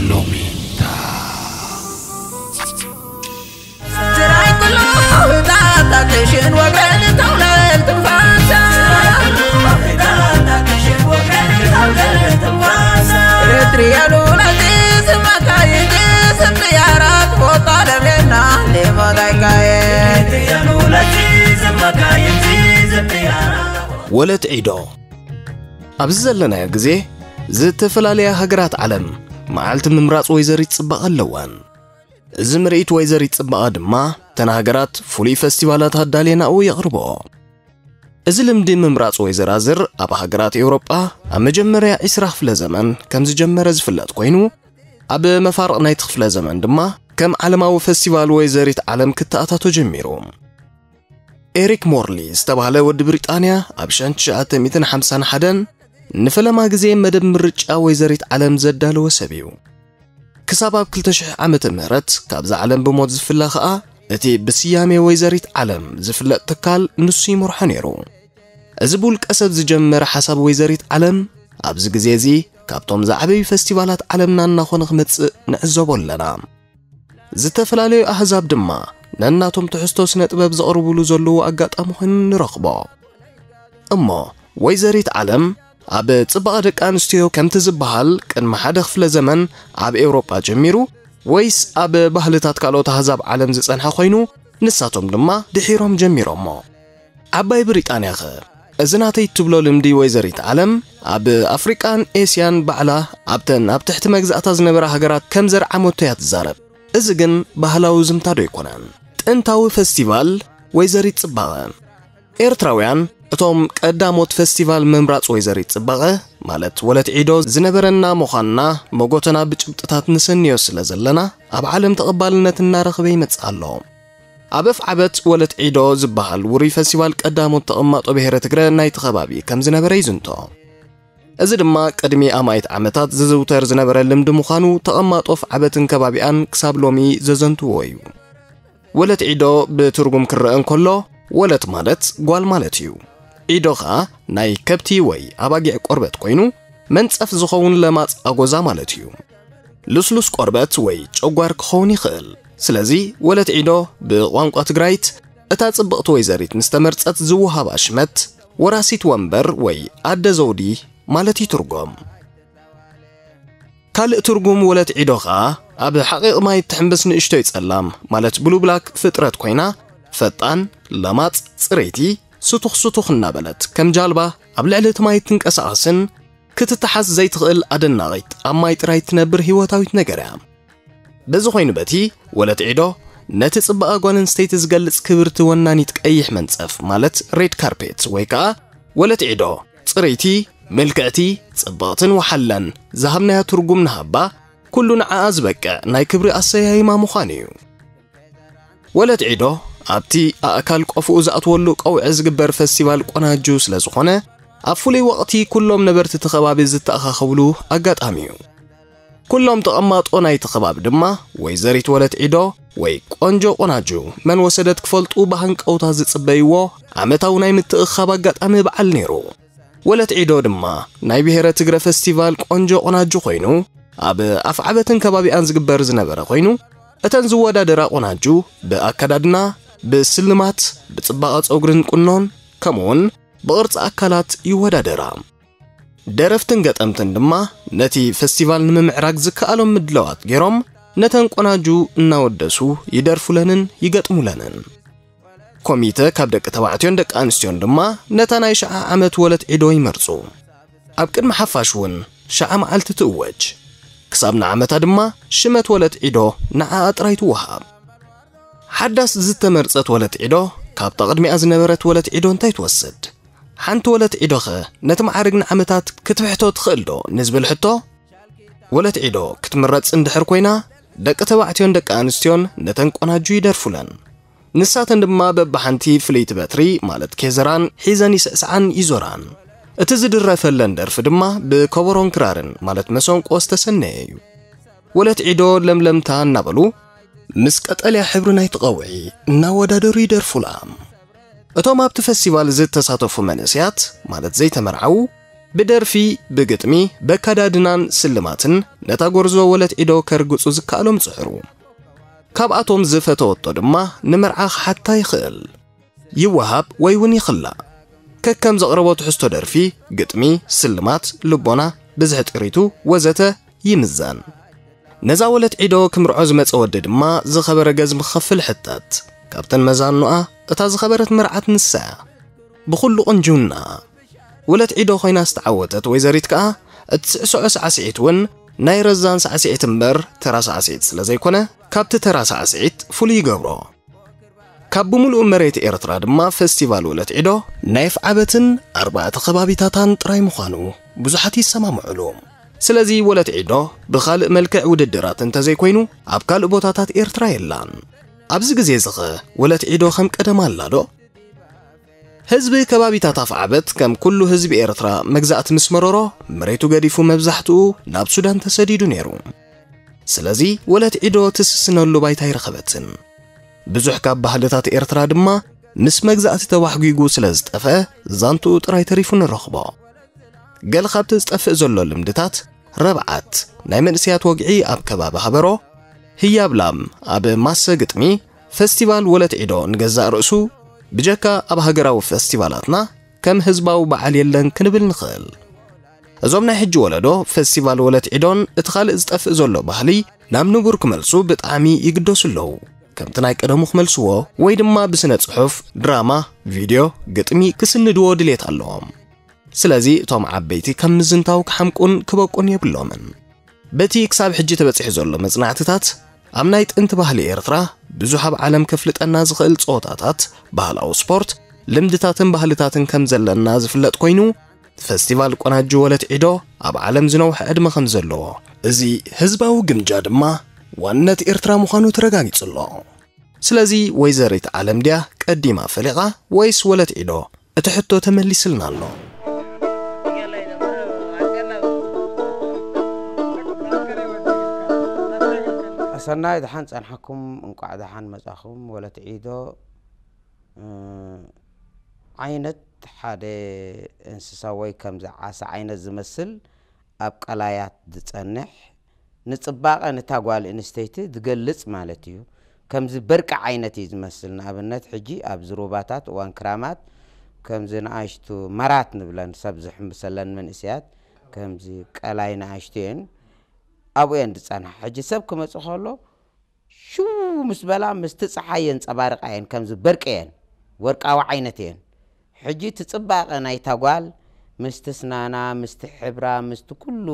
ሎሚታ ትራይ ኩሉ ጣጣትሽን ወገን ተውለል ትንፋሳ ኤርትርያ ሉላቲ ዝመካይድ ስጥያራት ቦታ ለሜና ሌሞዳይካየ ወለት ዒዶ ኣብዚ ዘለናዮ ግዜ ዝተፈላለያ ሃገራት ዓለም መዓልቲ ምምራፅ ወይዘሪት ፅባቐ ኣለወን። እዚ ምርኢት ወይዘሪት ፅባቐ ድማ እተን ሃገራት ፍሉይ ፈስቲቫላት ኣዳልየ ናብኡ የቕርቦ። እዚ ልምዲ ምምራፅ ወይዘራዝር ኣብ ሃገራት ኤውሮጳ ኣብ መጀመርያ ዒስራ ክፍለ ዘመን ከም ዝጀመረ ዝፍለጥ ኮይኑ፣ ኣብ መፋርቕ ናይቲ ክፍለ ዘመን ድማ ከም ዓለማዊ ፈስቲቫል ወይዘሪት ዓለም ክተኣታቶ ጀሚሩ። ኤሪክ ሞርሊ ዝተባህለ ወዲ ብሪጣንያ ኣብ ሸንትሽዓተ ሚእትን ሓምሳን ሓደን ንፈለማ ግዜ መደብ ምርጫ ወይዘሪት ዓለም ዘዳለወ ሰብ እዩ። ክሳብ ኣብ ክልተ ሽሕ ዓመተ ምህረት ካብዛ ዓለም ብሞት ዝፍለ ኸኣ፣ እቲ ብስያሜ ወይዘሪት ዓለም ዝፍለጥ ትካል ንሱ ይመርሖ ነይሩ። እዚ ብውልቀ ሰብ ዝጀመረ ሓሳብ ወይዘሪት ዓለም ኣብዚ ግዜ እዚ ካብቶም ዝዓበዩ ፈስቲቫላት ዓለምና እናኾነ ክመጽእ ንዕዘቦ ኣለና። ዝተፈላለዩ ኣህዛብ ድማ ነናቶም ትሕዝቶ ስነ ጥበብ ዘቕርብሉ ዘለዉ ኣጋጣሚ ኮይኑ ንረኽቦ። እሞ ወይዘሪት ዓለም ኣብ ጽባቐ ደቂ ኣንስትዮ ከምቲ ዝበሃል ቅድሚ ሓደ ክፍለ ዘመን ኣብ ኤውሮጳ ጀሚሩ ወይስ ኣብ ባህልታት ካልኦት ኣህዛብ ዓለም ዝጸንሐ ኮይኑ ንሳቶም ድማ ድሒሮም ጀሚሮሞ? ዓባይ ብሪጣንያ ኸ? እዚ ናተይ እትብሎ ልምዲ ወይዘሪት ዓለም ኣብ ኣፍሪቃን ኤስያን ባዕላ ኣብተን ኣብ ትሕቲ መግዛእታ ዝነበራ ሃገራት ከም ዘርዓመቶ እያ ትዛረብ። እዚ ግን ባህላዊ ዝምታ ዶ ኣይኮነን? ጥንታዊ ፈስቲቫል ወይዘሪት ጽባቐ። ኤርትራውያን እቶም ቀዳሞት ፈስቲቫል ምምራጽ ወይዘሪት ጽባቐ ማለት ወለት ዒዶ ዝነበረና ምዃንና መጎተና ብጭብጥታት ንሰንዮ ስለ ዘለና ኣብ ዓለም ተቐባልነት እናረኸበ ይመጽእ ኣሎ። ኣብ ኣፍዓበት ወለት ዒዶ ዝበሃል ውሩይ ፈስቲቫል ቀዳሞት ተቐማጦ ብሔረ ትግረ ናይቲ ከባቢ ከም ዝነበረ ይዝንቶ። እዚ ድማ ቅድሚ ኣማኢት ዓመታት ዝዝውተር ዝነበረ ልምዲ ምዃኑ ተቐማጦ ኣፍዓበትን ከባቢኣን ክሳብ ሎሚ ዘዘንትዎ እዩ። ወለት ዒዶ ብትርጉም ክረአ እንከሎ ወለት ማለት ጓል ማለት እዩ። ዒዶ ኸኣ ናይ ከብቲ ወይ ኣባጊዕ ቆርበት ኮይኑ መንጸፍ ዝኸውን ለማጽ ኣጎዛ ማለት እዩ። ልስሉስ ቆርበት ወይ ጨጓር ክኸውን ይኽእል። ስለዚ ወለት ዒዶ ብቋንቋ ትግራይት እታ ጽብቕቲ ወይዘሪት ምስ ተመርጸት ዝወሃባ ሽመት ወራሲት ወንበር ወይ ኣደ ዘውዲ ማለት ይትርጎም። ካልእ ትርጉም ወለት ዒዶ ኸኣ ኣብ ሓቒቕ ማይ እትሕምብስ ንእሽቶይ ጸላም ማለት ብሉ ብላክ ፍጥረት ኮይና ፈጣን፣ ለማጽ፣ ጽረይቲ፣ ስቱኽ ስቱኽ እናበለት ከም ጃልባ ኣብ ልዕሊ እቲ ማይ እትንቀሳቐስን ክትተሓዝ ዘይትኽእል ኣደናቒት ኣብ ማይ ጥራይ እትነብር ህይወታዊት ነገር እያ። በዚ ኮይኑ በቲ ወለት ዒዶ ነቲ ጽባቐ ጓል ኣንስተይቲ ዝገልጽ ክብርቲ ወናኒት ቀይሕ መንጸፍ ማለት ሬድ ካርፔት ወይ ከኣ ወለት ዒዶ ጽርይቲ፣ ምልክዕቲ፣ ጽብቕትን ወሓላን ዝሃብናያ ትርጉም ንሃባ ኩሉ ንዓኣ ዝበቅዕ ናይ ክብሪ ኣሰያይማ ምዃኑ እዩ። ወለት ዒዶ ኣብቲ ኣእካል ቆፍኡ ዝኣትወሉ ቀውዒ ዝግበር ፈስቲቫል ቆናጁ ስለ ዝኾነ ኣብ ፍሉይ ወቕቲ ኩሎም ነበርቲ እቲ ከባቢ ዝተኣኻኸብሉ ኣጋጣሚ እዩ። ኩሎም ተቐማጦ ናይቲ ከባቢ ድማ ወይዘሪት ወለት ዒዶ ወይ ቆንጆ ቆናጁ መን ወሰደት ክፈልጡ ብሃንቀውታ ዝጽበይዎ ዓመታዊ ናይ ምትእኻብ ኣጋጣሚ በዓል ነይሩ። ወለት ዒዶ ድማ ናይ ብሔረ ትግረ ፈስቲቫል ቆንጆ ቆናጁ ኮይኑ ኣብ ኣፍዓበትን ከባቢኣን ዝግበር ዝነበረ ኮይኑ እተን ዝወዳደራ ቆናጁ ብኣከዳድና፣ ብስልማት፣ ብጽባቐ ጸጉርን ቁኖን ከምኡውን ብቕርጺ ኣካላት ይወዳደራ። ደረፍትን ገጠምትን ድማ ነቲ ፈስቲቫል ንምምዕራግ ዝከኣሎም ምድላዋት ገይሮም ነተን ቆናጁ እናወደሱ ይደርፉለንን ይገጥሙለንን። ኮሚተ ካብ ደቂ ተባዕትዮን ደቂ ኣንስትዮን ድማ ነታ ናይ ሽዓ ዓመት ወለት ዒዶ ይመርጹ። ኣብ ቅድሚ ሓፋሽ እውን ሽዓ መዓልቲ ትእወጅ። ክሳብ ንዓመታ ድማ ሽመት ወለት ዒዶ ንዓኣ ጥራይ ትወሃብ። ሓዳስ ዝተመርጸት ወለት ዒዶ ካብታ ቅድሚኣ ዝነበረት ወለት ዒዶ እንታይ ትወስድ? ሓንቲ ወለት ዒዶኸ ነቲ መዓርግ ንዓመታት ክትብሕቶ ትኽእል ዶ ንዝብል ሕቶ፣ ወለት ዒዶ ክትምረጽ እንድሕር ኮይና ደቂ ተባዕትዮን ደቂ ኣንስትዮን ነተን ቆናጁ ይደርፉለን። ንሳተን ድማ በብሓንቲ ፍልይቲ በትሪ ማለት ኬዘራን ሒዘን ይስዕስዓን ይዞራን። እቲ ዝድረፈለን ደርፊ ድማ ብከበሮን ክራርን ማለት መሰንቆ ዝተሰነየ እዩ። ወለት ዒዶ ለምለምታ እናበሉ ምስ ቀጠልያ ሕብሪ ናይቲ ቀውዒ እናወዳደሩ ይደርፉላ። እቶም ኣብቲ ፈስቲቫል ዝተሳተፉ መንእሰያት ማለት ዘይተመርዓዉ ብደርፊ፣ ብግጥሚ፣ በካዳድናን ስልማትን ነታ ጎርዞ ወለት ዒዶ ከርግጹ ዝከኣሎም ጽዕሩ። ካብኣቶም ዝፈተወቶ ድማ ንመርዓ ክሓታ ይኽእል። ይወሃብ ወይ እውን ይኽላእ። ከከም ዘቕረቦ ትሕዝቶ ደርፊ፣ ግጥሚ፣ ስልማት፣ ልቦና፣ ብዝሒ ጥሪቱ ወዘተ ይምዘን። ነዛ ወለት ዒዶ ክምርዖ ዝመጸ ወዲ ድማ ዝኸበረ ገዝሚ ክኸፍል ሕተት። ካብተን መዛኑኣ እታ ዝኸበረት መርዓት ንሳ እያ። ብኹሉ ቁንጅውና ወለት ዒዶ ኮይና ዝተዓወተት ወይዘሪት ከኣ እትስዕስዖ ሳዕስዒት እውን ናይ ረዛን ሳዕስዒት እምበር ተራ ሳዕስዒት ስለ ዘይኮነ ካብቲ ተራ ሳዕስዒት ፍሉይ ይገብሮ። ካብ ብምሉኡ መሬት ኤርትራ ድማ ፈስቲቫል ወለት ዒዶ ናይ ኣፍዓበትን ኣርባዕተ ከባቢታታን ጥራይ ምዃኑ ብዙሓት ይሰማምዑሉ። ስለዚ ወለት ዒዶ ብኻልእ መልክዕ ውድድራት እንተዘይኮይኑ ኣብ ካልእ ቦታታት ኤርትራ የላን። ኣብዚ ግዜ እዚ ኸ ወለት ዒዶ ከም ቀደማ ኣላ ዶ? ህዝቢ ከባቢታት ኣፍዓበት ከም ኩሉ ህዝቢ ኤርትራ መግዛእቲ ምስ መረሮ መሬቱ ገዲፉ መብዛሕትኡ ናብ ሱዳን ተሰዲዱ ነይሩ። ስለዚ ወለት ዒዶ ትስስነሉ ባይታ ኣይረኸበትን። ብዙሕ ካብ ባህልታት ኤርትራ ድማ ምስ መግዛእቲ ተዋሕጒጉ ስለ ዝጠፍአ ዛንትኡ ጥራይ ተሪፉ ንረኽቦ። ገለ ካብቲ ዝጠፍእ ዘሎ ልምድታት ረብዓት ናይ መንእሰያት ወግዒ ኣብ ከባቢ ሃበሮ፣ ህያብ ላም ኣብ ማሰ ግጥሚ፣ ፈስቲቫል ወለት ዒዶ ንገዛእ ርእሱ ብጀካ ኣብ ሃገራዊ ፈስቲቫላትና ከም ህዝባዊ በዓል የለን ክንብል ንኽእል። እዞም ናይ ሕጂ ወለዶ ፈስቲቫል ወለት ዒዶን እቲ ካልእ ዝጠፍእ ዘሎ ባህሊ ናብ ንቡር ክመልሱ ብጣዕሚ ይግደሱ ኣለዉ። ከምቲ ናይ ቀደሙ ክመልስዎ ወይ ድማ ብስነ ጽሑፍ፣ ድራማ፣ ቪድዮ፣ ግጥሚ ክስንድዎ ድሌት ኣለዎም። ስለዚ እቶም ዓበይቲ ከም ምዝንታው ክሓምቁን ክበቁን የብሎምን። በቲ ክሳብ ሕጂ ተበጺሑ ዘሎ መጽናዕትታት ኣብ ናይ ጥንቲ ባህሊ ኤርትራ ብዙሕ ኣብ ዓለም ከፍልጠና ዝኽእል ጸወታታት፣ ባህላዊ ስፖርት፣ ልምድታትን ባህልታትን ከም ዘለና ዝፍለጥ ኮይኑ፣ ፈስቲቫል ቆናጁ ወለት ዒዶ ኣብ ዓለም ዝነውሐ ዕድመ ከም ዘለዎ፣ እዚ ህዝባዊ ግምጃ ድማ ዋንነት ኤርትራ ምዃኑ ተረጋጊጹ ኣሎ። ስለዚ ወይዘሪት ዓለም ድያ ቀዲማ ፈሊቓ ወይስ ወለት ዒዶ? እቲ ሕቶ ተመሊስልና ኣሎ። ኣሰናይ ደሓን ጸንሓኩም፣ እንቋዕ ደሓን መጻኹም። ወለት ዒዶ፣ እ፣ ዓይነት ሓደ እንስሳ ወይ ከምዚ ዓሳ ዓይነት ዝመስል ኣብ ቀላያት ዝጸንሕ ንጽባቐ ንታ ጓል ኣንስተይቲ ዝገልጽ ማለት እዩ። ከምዚ በርቂ ዓይነት እዩ ዝመስል። ንኣብነት ሕጂ ኣብዚ ሩባታት እዋን ክራማት ከምዚ ንኣሽቱ መራት ንብለን ሰብ ዝሕምብሰለን መንእሰያት ከምዚ ቀላይ ንኣሽቱ እየን ኣብኡ እየን ዝጸንሓ። ሕጂ ሰብ ክመጽእ ከሎ ሽው ምስ በላ ምስቲ ጸሓይ የንጸባርቃ እየን፣ ከምዚ በርቂ እየን፣ ወርቃዊ ዓይነት እየን። ሕጂ እቲ ጽባቐ ናይታ ጓል ምስቲ ስናና፣ ምስቲ ሕብራ፣ ምስቲ ኩሉ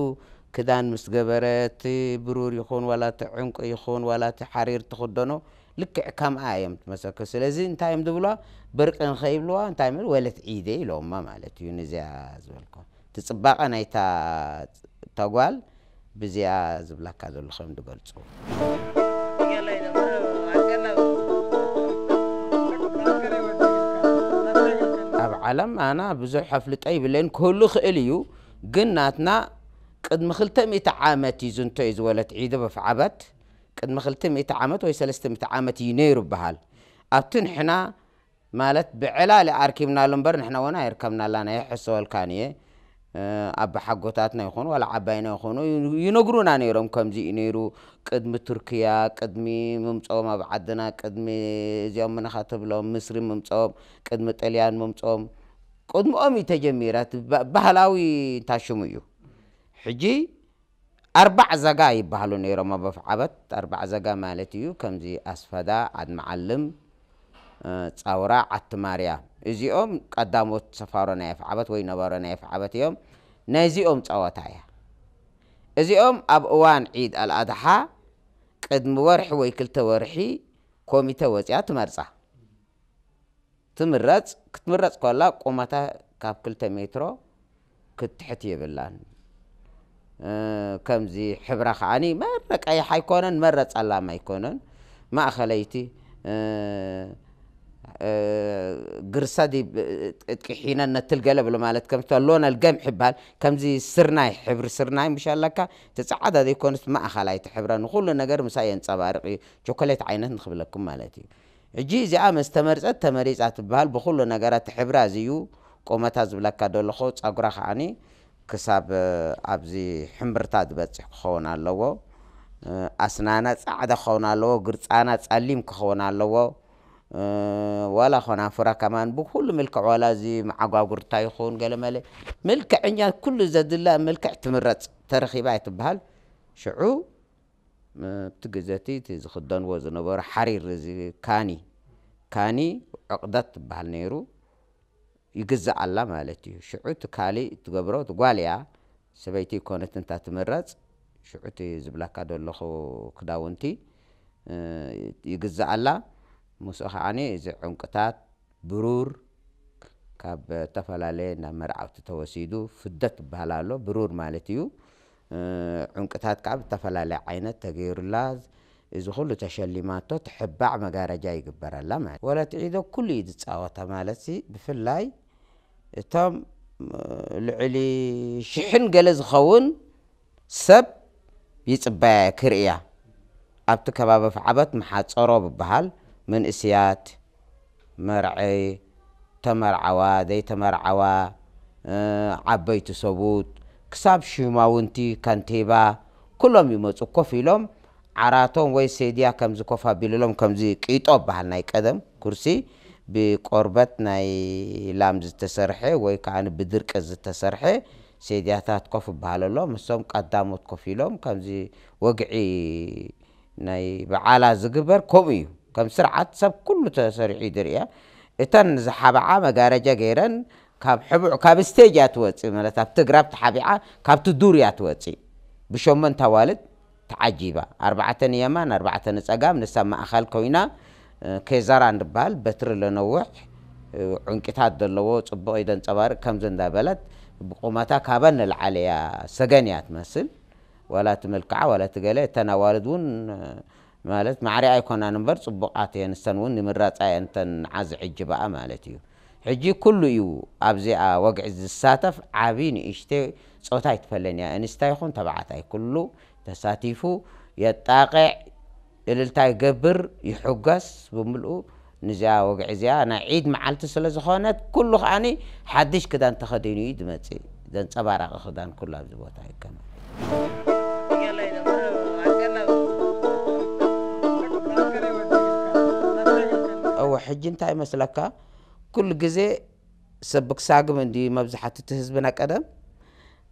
ክዳን ምስ ገበረ፣ እቲ ብሩር ይኹን ዋላ እቲ ዕንቁ ይኹን ዋላ እቲ ሓሪር ትኽደኖ ልክዕ ከምኣ እዮም ትመሰክር። ስለዚ እንታይ እዮም ዝብልዋ? በርቂ ንኸይብልዋ እንታይ እዮም ወለት ዒደ ኢሎማ ማለት እዩ። ንዚኣ ዝበልኳ እቲ ጽባቐ ናይታ እታ ጓል ብዚኣ ዝብላካ ዘለኹ እዮም ዝገልጹ። ኣብ ዓለም ኣና ብዙሕ ኣፍልጦ ይብለይን ክህሉ ክእል እዩ፣ ግን ናትና ቅድሚ ክልተ ሚእቲ ዓመት እዩ ዝንቶ እዩ ዝበለት ዒደ በፍዓበት። ቅድሚ ክልተ ሚእቲ ዓመት ወይ ሰለስተ ሚእቲ ዓመት እዩ ነይሩ ይበሃል። ኣብቲ ንሕና ማለት ብዕላል ኣርኪብናሉ እምበር ንሕና እውን ኣይርከብናላን ኣይሕሰበልካን እየ። እ፣ ኣባሓጎታትና ይኹኑ ዋላ ዓባይና ይኹኑ ይነግሩና ነይሮም፣ ከምዚ እዩ ነይሩ፣ ቅድሚ ቱርክያ፣ ቅድሚ ምምፅኦም ኣብ ዓድና፣ ቅድሚ እዚኦም ምንኻ ተብሎም ምስሪ ምምፅኦም፣ ቅድሚ ጥልያን ምምፅኦም፣ ቅድሚኦም እዩ ተጀሚራ። እቲ ባ-፣ ባህላዊ እንታይ ሽሙ እዩ። ሕጂ ኣርባዕ ዘጋ ይበሃሉ ነይሮም ኣብ ኣፍዓበት። ኣርባዕ ዘጋ ማለት እዩ ከምዚ ኣስፈዳ፣ ዓድ መዓልም፣ እ፣ ጻውራ፣ ዓቲ ማርያ። እዚኦም ቀዳሞት ሰፋሮ ናይ ኣፍዓበት ወይ ነባሮ ናይ ኣፍዓበት እዮም። ናይዚኦም ጸወታ እያ። እዚኦም ኣብ እዋን ዒድ ኣልኣድሓ ቅድሚ ወርሒ ወይ ክልተ ወርሒ ኮሚተ ወጺኣ ትመርጻ። ትምረጽ፣ ክትምረጽ ከላ ቁመታ ካብ ክልተ ሜትሮ ክትትሕት የብላን። እ፣ ከምዚ ሕብራ ከዓኒ መረ ቀይሕ ኣይኮነን፣ መረ ጸላም ኣይኮነን፣ ማእኸለይቲ፣ እ፣ እ፣ ግርሰዲ ብ-፣ ጥቂ ሒነን ነትል ገለ ብሎ ማለት ከም ሎነል ገምሕ ይበሃል። ከምዚ ስርናይ፣ ሕብሪ ስርናይ ምሽ ኣለካ፣ እቲ ጸዓዳ ዘይኮነስ ማእኸላይ እቲ ሕብራ ንኹሉ ነገር ምሳይ የንጸባርቕ እዩ። ቸኮሌት ዓይነት ንኽብለኩም ማለት እዩ። ሕጂ እዚኣ ምስ ተመርጸት ተመሪጻ ትበሃል። ብኹሉ ነገራ እቲ ሕብራ እዚ እዩ። ቁመታ ዝብለካ ደለኹ፣ ጸጉራ ከዓኒ ክሳብ ኣብዚ ሕምብርታ ዝበፅሕ ክኸውን ኣለዎ። ኣስናና ፃዕዳ ክኸውን ኣለዎ። ግርፃና ፀሊም ክኸውን ኣለዎ። ዋላ ኾናፍራ ከማን ብኩሉ ምልክዕ፣ ዋላ እዚ መዓጓጉርታ ይኹን ገለመለ፣ ምልክዕኛ፣ ኩሉ ዘድላ ምልክዕ ትምረፅ፣ ተረኺባ ኣይትበሃል። ሽዑ እቲ ግዜ እቲ እቲ ዝኽደንዎ ዝነበሩ ሓሪር፣ እዚ ካኒ፣ ካኒ ዕቕደት ትበሃል ነይሩ። ይግዛኣላ ማለት እዩ። ሽዑ እቲ ካሊእ ትገብሮ፣ እቲ ጓል እያ፣ ሰበይቲ ይኮነት እንታ ትምረፅ። ሽዑ እቲ ዝብላካ ዘለኹ ክዳውንቲ ይግዛኣላ። ምስኡ ከዓኒ እዚ ዕንቁታት፣ ብሩር፣ ካብ ዝተፈላለየ ናብ መርዓውቲ ተወሲዱ ፍደት ይበሃል ኣሎ። ብሩር ማለት እዩ። ዕንቁታት ከዓ ብዝተፈላለየ ዓይነት ተገይሩላ፣ እዚ ኩሉ ተሸሊማቶ፣ ትሕባዕ፣ መጋረጃ ይግበረላ ማለት። ወለት ዒዶ ኩሉ እዩ ዝፃወታ ማለት ሲ። ብፍላይ እቶም ልዕሊ ሽሕን ገለ ዝኸውን ሰብ ይፅበያ ክርእያ። ኣብቲ ከባቢ ፍዓበት መሓፀሮ ብበሃል፣ መንእስያት፣ መርዐይ፣ ተመርዓዋ፣ ዘይተመርዓዋ፣ ዓበይቲ ሰቡት፣ ክሳብ ሽማውንቲ፣ ከንቲባ፣ ኩሎም ይመፁ። ኮፍ ኢሎም ዓራቶም ወይ ሴድያ ከምዚ ኮፍ ኣቢልሎም፣ ከምዚ ቂጦ በሃል ናይ ቀደም ኩርሲ፣ ብቆርበት ናይ ላም ዝተሰርሐ ወይ ከዓ ብድርቂ ዝተሰርሐ ሴድያታት ኮፍ ይበሃል ኣሎ። ምስቶም ቀዳሞት ኮፍ ኢሎም ከምዚ ወግዒ ናይ በዓላ ዝግበር ከምኡ እዩ። ከም ስርዓት ሰብ ኩሉ ተሰሪሑ እዩ ዝርእያ። እተን ዝሓብዓ መጋረጃ ገይረን ካብ ሕቡዕ፣ ካብ ስቴጅ እያ ትወፅእ፣ ማለት ኣብቲ ግራብ ተሓቢዓ ካብቲ ዱር እያ ትወፅእ። ብሸሞንተ ኣዋልድ ተዓጂባ፣ ኣርባዕተ ንየማን፣ ኣርባዕተ ንፀጋም፣ ንሳ ማእኸል ኮይና፣ እ፣ ኬዛራ እንድበሃል በትሪ ለነውሕ፣ እ፣ ዕንቂታት ዘለዎ ፅቡቕ እዩ ዘንፀባርቅ። ከምዚ እንዳበለት ብቁመታ ካበን ንላዕሊ እያ፣ ሰገን እያ ትመስል። ዋላ እቲ መልክዓ፣ ዋላ እቲ ገለ፣ እተን ኣዋልድ እውን፣ እ፣ ማለት ማዕረ ኣይኮናን እምበር ፅቡቓት እየን። ንሰን እውን ንምራፃ እየን እተን ንዓ ዝዕጅባኣ ማለት እዩ። ሕጂ ኩሉ እዩ ኣብዚኣ ወግዒ ዝሳተፍ፣ ዓቢ ንእሽተይ ጾታ ኣይትፈለን እያ። እንስታይ ይኹን ተባዕታይ ኩሉ ተሳቲፉ የጣቕዕ፣ እልልታ ይገብር፣ ይሕጎስ ብምልኡ። ንዚኣ ወግዒ እዚኣ ናይ ዒድ መዓልቲ ስለ ዝኾነት ኩሉ ከዓኒ ሓድሽ ክዳን ተኸዲኑ እዩ ዝመጽእ። ዘንጸባራቒ ክዳን ኩሉ ኣብዚ ቦታ ይከናወን። እወ፣ ሕጂ እንታይ ይመስለካ? ኩሉ ግዜ ሰብ ብክሳግም እንዲ መብዛሕትኡ እቲ ህዝብና ቀደም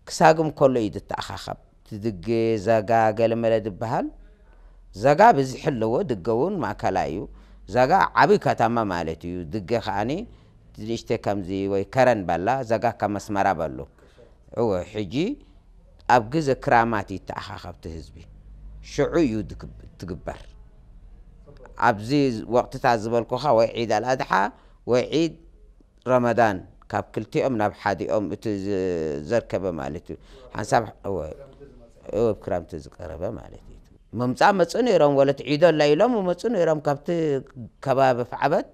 ክሳግም ከሎ እዩ ዝተኣኻኸብ። ትድጌ፣ ዘጋ፣ ገለመለ ዝበሃል። ዘጋ ብዝሒ ኣለዎ፣ ድገ እውን ማእከላይ እዩ። ዘጋ ዓቢ ከተማ ማለት እዩ። ድገ ከኣኒ ንእሽተይ ከምዚ ወይ ከረን በላ፣ ዘጋ ከም ኣስመራ በሉ። እወ፣ ሕጂ ኣብ ግዜ ክራማት ይተኣኻኸብ እቲ ህዝቢ። ሽዑ እዩ ድግብ-፣ ትግበር። ኣብዚ ወቕትታት ዝበልኩኻ ወይ ዒድ ኣልኣድሓ ወይ ዒድ ረመዳን፣ ካብ ክልቲኦም ናብ ሓዲኦም እቲ ዝ-፣ ዘርከበ ማለት እዩ። ሓንሳብ፣ እወ፣ እወ፣ ክራምቲ ዝቀረበ ማለት እዩ። ምምጻእ መጹ ነይሮም፣ ወለት ዒዶ ኣላ ኢሎም መጹ ነይሮም ካብቲ ከባቢ ፍዓበት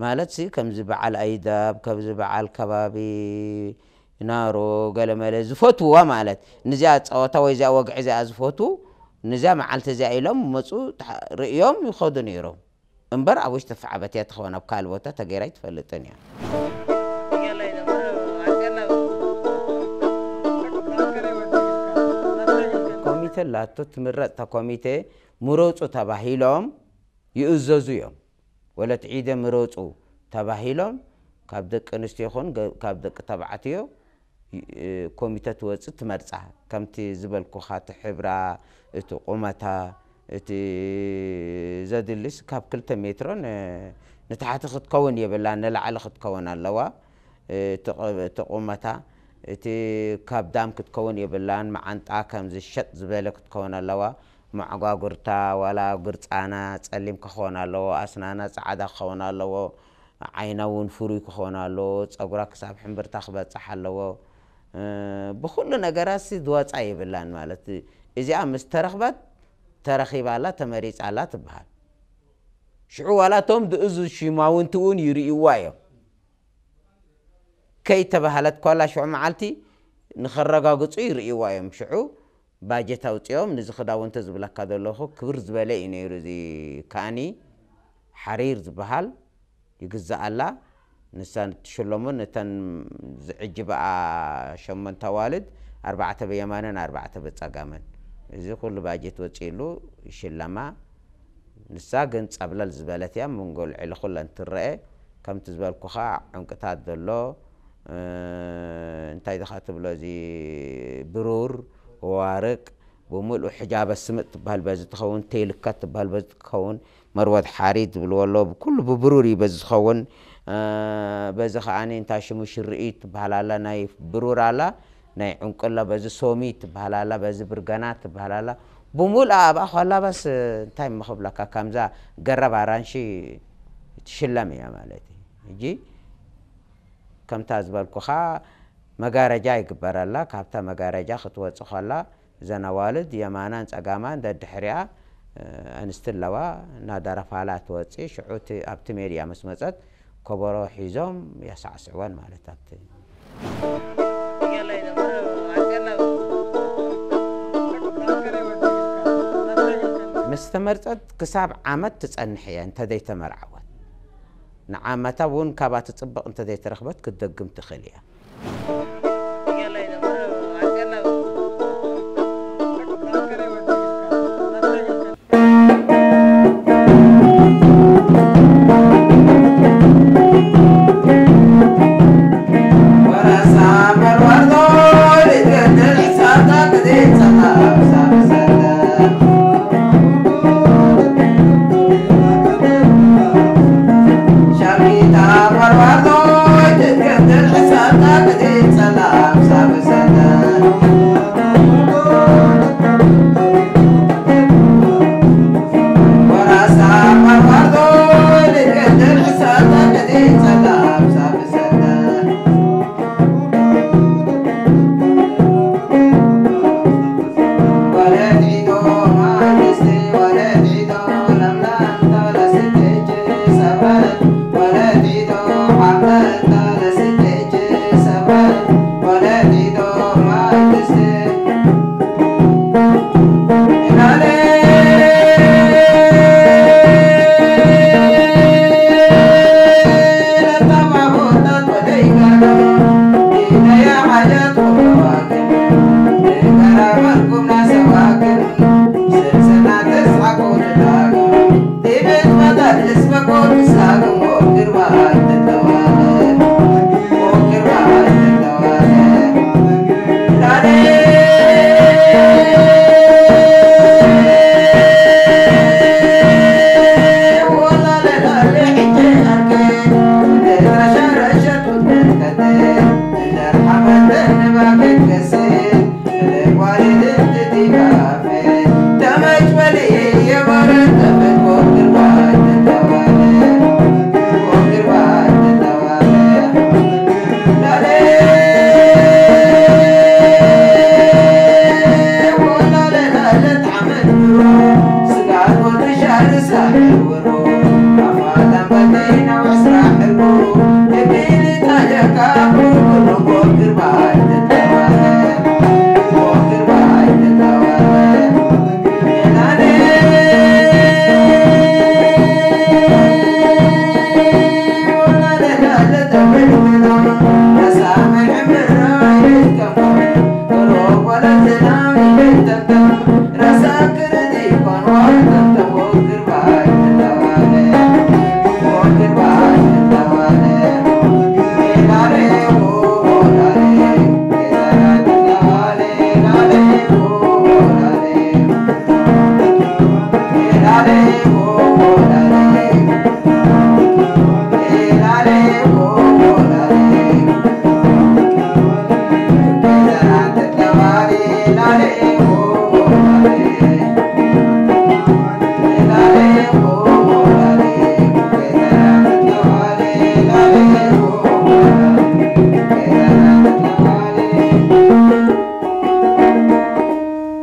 ማለት ሲ፣ ከምዚ በዓል ኣይዳብ፣ ከምዚ በዓል ከባቢ ናሮ፣ ገለመለ ዝፈትውዋ ማለት፣ ንዚኣ ጸወታ ወይ እዚኣ ወግዒ እዚኣ ዝፈትዉ፣ ንዚኣ መዓልቲ እዚኣ ኢሎም መጹ፣ ተሓ-፣ ርእዮም ይኸዱ ነይሮም። እምበር ኣብ ውሽጢ ፍዓበት እያ ትኸውን፣ ኣብ ካልእ ቦታ ተገይራ ኣይትፈልጥን እያ። ኮሚተ ኣላቶ፣ ትምረጽ እታ ኮሚተ፣ ምረጹ ተባሂሎም ይእዘዙ እዮም። ወለት ዒደ ምረጹ ተባሂሎም ካብ ደቂ ኣንስትዮ ይኹን ገ-፣ ካብ ደቂ ተባዕትዮ ይ-፣ እ፣ ኮሚተ ትወጽእ ትመርጻ። ከምቲ ዝበልኩኻ እቲ ሕብራ፣ እቲ ቁመታ፣ እቲ ዘድልስ ካብ ክልተ ሜትሮ ን-፣ ንታሕቲ ክትከውን የብላን፣ ንላዕሊ ክትከውን ኣለዋ። እቲ ቕ-፣ እቲ ቁመታ፣ እቲ ካብ ዳም ክትከውን የብላን፣ መዓንጣ ከም ዝሸጥ ዝበለ ክትከውን ኣለዋ። መዓጓጉርታ ዋላ ግርጻና ጸሊም ክኸውን ኣለዎ፣ ኣስናና ጻዕዳ ክኸውን ኣለዎ፣ ዓይና እውን ፍሩይ ክኸውን ኣለዎ፣ ጸጉራ ክሳብ ሕምብርታ ክበጽሕ ኣለዎ። እ፣ ብኹሉ ነገራት ሲ ዝወጻ የብላን ማለት። እዚኣ ምስ ተረኽበት፣ ተረኺባላ፣ ተመሪጻላ ትበሃል። ሽዑ ዋላ እቶም ድእዙ ሽማውንቲ እውን ይርእይዋ እዮም። ከይተባህለት ኳላ ሽዑ መዓልቲ ንኸረጋግጹ ይርእይዋ እዮም። ሽዑ ባጀት ኣውጺኦም፣ ንዚ ክዳውንቲ ዝብለካ ዘለኹ ክብር ዝበለ እዩ ነይሩ። እዚ ከኣኒ ሓሪር ዝበሃል ይግዛኣላ። ንሳ ትሽለሞ፣ ነተን ዝዕጅባኣ ሸሞንተ ኣዋልድ ኣርባዕተ ብየማንን ኣርባዕተ ብጸጋምን። እዚ ኩሉ ባጀት ወጺእሉ ይሽለማ። ንሳ ግን ጸብለል ዝበለት እያ፣ መንጎ ልዕሊ ኩለን ትረአ። ከምቲ ዝበልኩኻ ዕንቅታት ዘሎ፣ እ፣ እንታይ ድኻ ትብሎ፣ እዚ ብሩር፣ ዋርቅ፣ ብምልኡ ሕጃበ ስምጥ ትበሃል በዚ ትኸውን፣ ቴልካ ትበሃል በዚ ትኸውን፣ መርወት ሓሪት ዝብልዎ ኣሎ፣ ኩሉ ብብሩር እዩ በዚ ዝኸውን። እ፣ በዚ ከዓኒ እንታይ ሽሙ ሽርኢ ትበሃል ኣላ፣ ናይ ብሩር ኣላ፣ ናይ ዕንቁላ በዚ ሶሚ ትበሃል ኣላ፣ በዚ ብርገና ትበሃል ኣላ። ብምልኣ ኣብኣ ኳላባስ እንታይ ምኽብለካ፣ ከምዛ ገረብ ኣራንሺ ትሽለም እያ ማለት እዩ። ሕጂ ከምታ ዝበልኩኻ መጋረጃ ይግበረላ። ካብታ መጋረጃ ክትወጽእ ከላ እዘን ኣዋልድ የማናን ጸጋማን ደድሕሪኣ፣ እ፣ ኣንስቲ ኣለዋ፣ እናደረፋላ ትወጽእ። ሽዑ እቲ ኣብቲ ሜድያ ምስ መጸት ከበሮ ሒዞም የሳዕስዕወን ማለት ኣብቲ ምስ ተመርጸት ክሳብ ዓመት ትጸንሕ እያ እንተ ዘይተመርዓወት። ንዓመታ እውን ካብኣ ትጽብቕ እንተ ዘይተረኽበት ክትደግም ትኽእል እያ።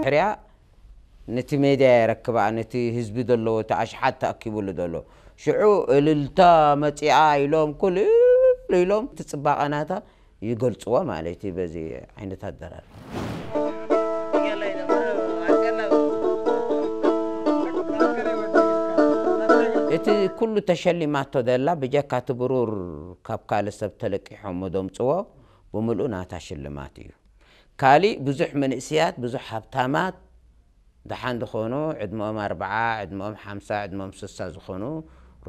ሕርያ ነቲ ሜድያ የረክባ፣ ነቲ ህዝቢ ዘለዎ እቲ ኣሽሓት ተኣኪቡሉ ዘሎ። ሽዑ እልልታ መጺኣ ኢሎም ኩሉ ኢሎም እቲ ጽባቐ ናታ ይገልጽዎ ማለት እዩ በዚ ዓይነት ኣደራርባ። እቲ ኩሉ ተሸሊማቶ ዘላ ብጀካ እቲ ብሩር ካብ ካልእ ሰብ ተለቂሖም ደምጽዎ ብምልኡ ናታ ሽልማት እዩ። ካሊእ ብዙሕ መንእስያት፣ ብዙሕ ሃብታማት ደሓን ዝኾኑ፣ ዕድመኦም ኣርብዓ፣ ዕድመኦም ሓምሳ፣ ዕድመኦም ስሳ ዝኾኑ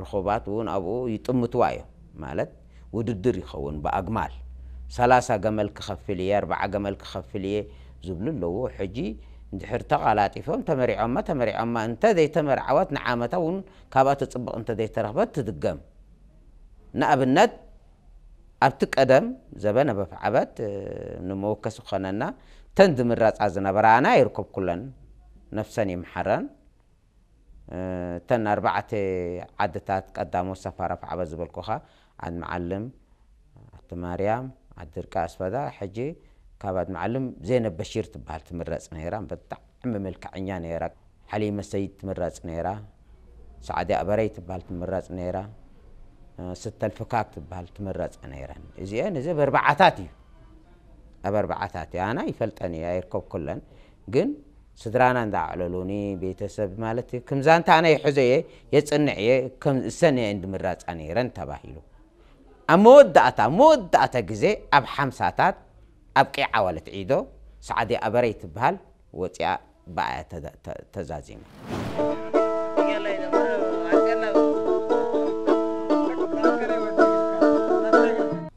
ርኹባት እውን ኣብኡ ይጥምትዋ እዮም። ማለት ውድድር ይኸውን ብኣግማል። ሰላሳ ገመል ክኸፍል እየ፣ ኣርብዓ ገመል ክኸፍል እየ ዝብሉ ኣለዉ። ሕጂ እንድሕር ተቐላጢፎም ተመሪዖማ፣ ተመሪዖማ እንተ ዘይተመርዓወት ንዓመታ እውን ካብኣ ትጽብቕ እንተ ዘይተረኽበት ትድገም። ንኣብነት ኣብቲ ቀደም ዘበነ በፍዓበት፣ እ፣ ንመወከሲ ክኾነና፣ እተን ዝምረጻ ዝነበራ ኣነ ኣይርከብኩለን፣ ነፍሰን ይምሓረን። እ፣ እተን ኣርባዕተ ዓድታት ቀዳሞት ሰፋራ ፍዓበት ዝበልኩኻ፣ ዓድ መዓልም፣ ዓዲ ማርያም፣ ዓዲ ድርቂ ኣስፈዳ፣ ሕጂ ካብ ዓድ መዓልም ዜነብ በሺር ትበሃል ትምረጽ ነይራ። ብጣዕሚ መልክዐኛ ነይራ። ሓሊመ ሰይድ ትምረጽ ነይራ። ሳዕዲ ኣበረይ ትበሃል ትምረጽ ነይራ። እ፣ ስተል ፍካክ ትበሃል ትምረጽ ነይረን። እዚአን እዚ ኣብ ኣርባዓታት እዩ። ኣብ ኣርባዓታት እዩ። ኣና ይፈልጠን እየ፣ ኣይርከብኩለን። ግን ስድራና እንዳኣዕለሉኒ፣ ቤተሰብ ማለት እዩ። ክምዛ እንተ ኣነ ይሕዞ እየ፣ የጽንዕ እየ፣ ከም እሰን እየን ድምራጻ ነይረን ተባሂሉ። ኣብ መወዳእታ፣ መወዳእታ ግዜ ኣብ ሓምሳታት ኣብ ቂዓ ወለት ዒዶ ሳዕዲ ኣበረይ ትበሃል ወፂኣ ብኣያ ተዛ-፣ ተ-፣ ተዛዚማ።